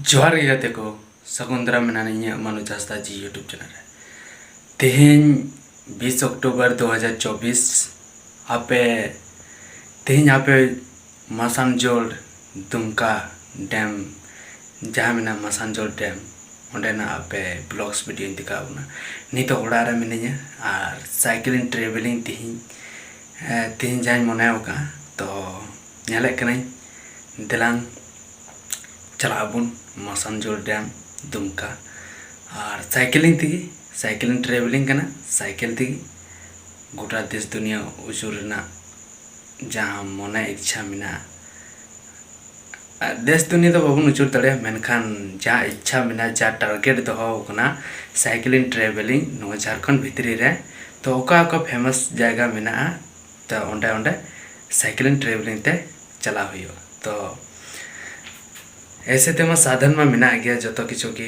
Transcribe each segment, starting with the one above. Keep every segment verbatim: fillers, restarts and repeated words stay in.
ᱡᱚᱦᱟᱨ ᱜᱮ ᱜᱟᱛᱮ ᱠᱚ, ᱥᱟᱹᱜᱩᱱ ᱫᱟᱨᱟᱢ ᱢᱮᱱᱟᱜᱼᱟ ᱤᱧᱟᱹᱜ ᱢᱟᱱᱩᱡᱽ ᱦᱟᱸᱥᱫᱟ ᱡᱤ YouTube ᱪᱮᱱᱮᱞ ᱨᱮ᱾ ᱛᱮᱦᱮᱧ ᱵᱤᱥ ᱚᱠᱴᱳᱵᱚᱨ ᱫᱩ ᱦᱟᱡᱟᱨ ᱪᱚᱵᱵᱤᱥ, ᱟᱯᱮ, ᱛᱮᱦᱮᱧ ᱟᱯᱮ ᱢᱟᱥᱟᱱᱡᱳᱲ ᱫᱩᱢᱠᱟ ᱰᱮᱢ, ᱡᱟᱦᱟᱸ ᱢᱮᱱᱟᱜᱼᱟ ᱢᱟᱥᱟᱱᱡᱳᱲ ᱰᱮᱢ, ᱚᱸᱰᱮᱱᱟᱜ ᱟᱯᱮ ᱵᱞᱚᱜᱥ ᱵᱷᱤᱰᱤᱭᱳᱧ ᱫᱮᱠᱷᱟᱣ ᱵᱚᱱᱟ᱾ ᱱᱤᱛᱚᱜ ᱚᱲᱟᱜ ᱨᱮ ᱢᱤᱱᱟᱹᱧᱟ ᱟᱨ ᱥᱟᱭᱠᱮᱞᱤᱧ ᱴᱨᱮᱵᱷᱮᱞᱤᱝ ᱛᱮᱦᱮᱧ, ᱮ, ᱛᱮᱦᱮᱧ ᱡᱟᱦᱟᱸᱧ ᱢᱚᱱᱮ ᱟᱠᱟᱫᱼᱟ, ᱛᱚ ᱧᱮᱞᱮᱫ ᱠᱟᱹᱱᱟᱹᱧ, ᱫᱮᱞᱟᱝ ᱪᱟᱞᱟᱜ ᱟᱵᱚᱱ ᱢᱟᱥᱟᱱᱡᱳᱲ ᱰᱮᱢ ᱫᱩᱢᱠᱟ᱾ ᱟᱨ ᱥᱟᱭᱠᱮᱞᱤᱝ ᱛᱮᱜᱮ, ᱥᱟᱭᱠᱮᱞᱤᱝ ᱴᱨᱮᱵᱷᱮᱞᱤᱝ ᱠᱟᱱᱟ, ᱥᱟᱭᱠᱮᱞ ᱛᱮᱜᱮ ᱜᱚᱴᱟ ᱫᱮᱥ ᱫᱩᱱᱤᱭᱟᱹ ᱩᱥᱩᱨ ᱨᱮᱱᱟᱜ ᱡᱟᱦᱟᱸ ᱢᱚᱱᱮ ᱤᱪᱪᱷᱟ ᱢᱮᱱᱟᱜᱼᱟ, ᱫᱮᱥ ᱫᱩᱱᱤᱭᱟᱹ ᱫᱚ ᱵᱟᱵᱚᱱ ᱩᱪᱩᱨ ᱫᱟᱲᱮᱭᱟᱜᱼᱟ, ᱢᱮᱱᱠᱷᱟᱱ ᱡᱟ ᱤᱪᱪᱷᱟ ᱢᱮᱱᱟᱜᱼᱟ, ᱡᱟ ᱴᱟᱨᱜᱮᱴ ᱫᱚᱦᱚ ᱟᱠᱟᱱᱟ, ᱥᱟᱭᱠᱮᱞᱤᱝ ᱴᱨᱮᱵᱷᱮᱞᱤᱝ ᱱᱚᱣᱟ ᱡᱷᱟᱲᱠᱷᱚᱸᱰ ᱵᱷᱤᱛᱨᱤ ᱨᱮ᱾ ᱛᱚ ᱚᱠᱟ ᱚᱠᱟ ᱯᱷᱮᱢᱟᱥ ᱡᱟᱭᱜᱟ ᱢᱮᱱᱟᱜᱼᱟ, ᱛᱚ ᱚᱸᱰᱮ ᱚᱸᱰᱮ ᱥᱟᱭᱠᱮᱞᱤᱝ ᱴᱨᱮᱵᱷᱮᱞᱤᱝ ᱛᱮ ᱪᱟᱞᱟᱣ ᱦᱩᱭᱩᱜᱼᱟ᱾ ᱛᱚ ᱮᱭᱥᱮ ᱛᱮᱢᱟ ᱥᱟᱫᱷᱟᱱ ᱢᱟ ᱢᱮᱱᱟᱜ ᱜᱮᱭᱟ, ᱡᱚᱛᱚ ᱠᱤᱪᱷᱩ ᱜᱮ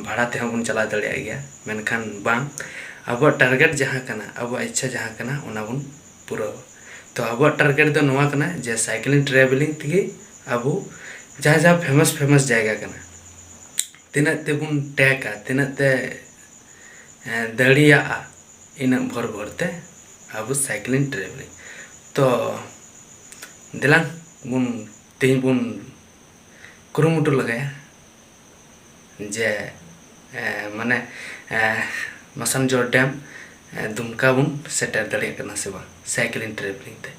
ᱵᱷᱟᱲᱟ ᱛᱮᱦᱚᱸ ᱵᱚᱱ ᱪᱟᱞᱟᱣ ᱫᱟᱲᱮᱭᱟᱜ ᱜᱮᱭᱟ, ᱢᱮᱱᱠᱷᱟᱱ ᱵᱟᱝ, ᱟᱵᱚᱣᱟᱜ ᱴᱟᱨᱜᱮᱴ ᱡᱟᱦᱟᱸ ᱠᱟᱱᱟ, ᱟᱵᱚᱣᱟᱜ ᱤᱪᱪᱷᱟ ᱡᱟᱦᱟᱸ ᱠᱟᱱᱟ, ᱚᱱᱟ ᱵᱚᱱ ᱯᱩᱨᱟᱹᱣᱟ᱾ ᱛᱚ ᱟᱵᱚᱣᱟᱜ ᱴᱟᱨᱜᱮᱴ ᱫᱚ ᱱᱚᱣᱟ ᱠᱟᱱᱟ ᱡᱮ ᱥᱟᱭᱠᱮᱞᱤᱝ ᱴᱨᱮᱵᱷᱮᱞᱤᱝ ᱛᱮᱜᱮ ᱟᱵᱚ ᱡᱟᱦᱟᱸ ᱡᱟᱦᱟᱸ ᱯᱷᱮᱢᱟᱥ ᱯᱷᱮᱢᱟᱥ ᱡᱟᱭᱜᱟ ᱠᱟᱱᱟ, ᱛᱤᱱᱟᱹᱜ ᱛᱮᱵᱚᱱ ᱴᱮᱠᱟ, ᱛᱤᱱᱟᱹᱜ ᱛᱮ, ᱮ, ᱫᱟᱲᱮᱭᱟᱜᱼᱟ, ᱤᱱᱟᱹᱜ ᱵᱷᱳᱨ ᱵᱷᱳᱨ ᱛᱮ ᱟᱵᱚ ᱥᱟᱭᱠᱮᱞᱤᱝ ᱴᱨᱮᱵᱷᱮᱞᱤᱝ᱾ ᱛᱚ ᱫᱮᱞᱟᱝ ᱵᱚᱱ, ᱛᱮᱦᱮᱧ ᱵᱚᱱ ᱠᱩᱨᱩᱢᱩᱴᱩ ᱞᱮᱜᱟᱭᱟ ᱡᱮ, ᱮ, ᱢᱟᱱᱮ, ᱮ, ᱢᱟᱥᱟᱱᱡᱳᱲ ᱰᱮᱢ, ᱮ, ᱫᱩᱢᱠᱟ ᱵᱚᱱ ᱥᱮᱴᱮᱨ ᱫᱟᱲᱮᱭᱟᱜ ᱠᱟᱱᱟ ᱥᱮ ᱵᱟᱝ ᱥᱟᱭᱠᱮᱞᱤᱝ ᱴᱨᱮᱵᱷᱮᱞᱤᱝ ᱛᱮ᱾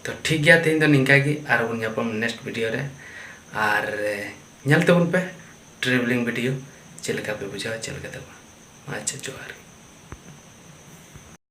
ᱛᱚ ᱴᱷᱤᱠ ᱜᱮᱭᱟ, ᱛᱮᱦᱮᱧ ᱫᱚ ᱱᱤᱝᱠᱟ ᱜᱮ, ᱟᱨ ᱵᱚᱱ ᱧᱟᱯᱟᱢ ᱱᱮᱠᱥᱴ ᱵᱷᱤᱰᱤᱭᱳ ᱨᱮ᱾ ᱟᱨ, ᱮ, ᱧᱮᱞ ᱛᱟᱵᱚᱱ ᱯᱮ ᱴᱨᱮᱵᱷᱮᱞᱤᱝ ᱵᱷᱤᱰᱤᱭᱳ, ᱪᱮᱫ ᱞᱮᱠᱟ ᱯᱮ ᱵᱩᱡᱷᱟᱹᱣᱟ, ᱪᱮᱫ ᱞᱮᱠᱟ ᱛᱮ ᱵᱟᱝ᱾ ᱟᱪᱪᱷᱟ, ᱡᱚᱦᱟᱨ ᱜᱮ᱾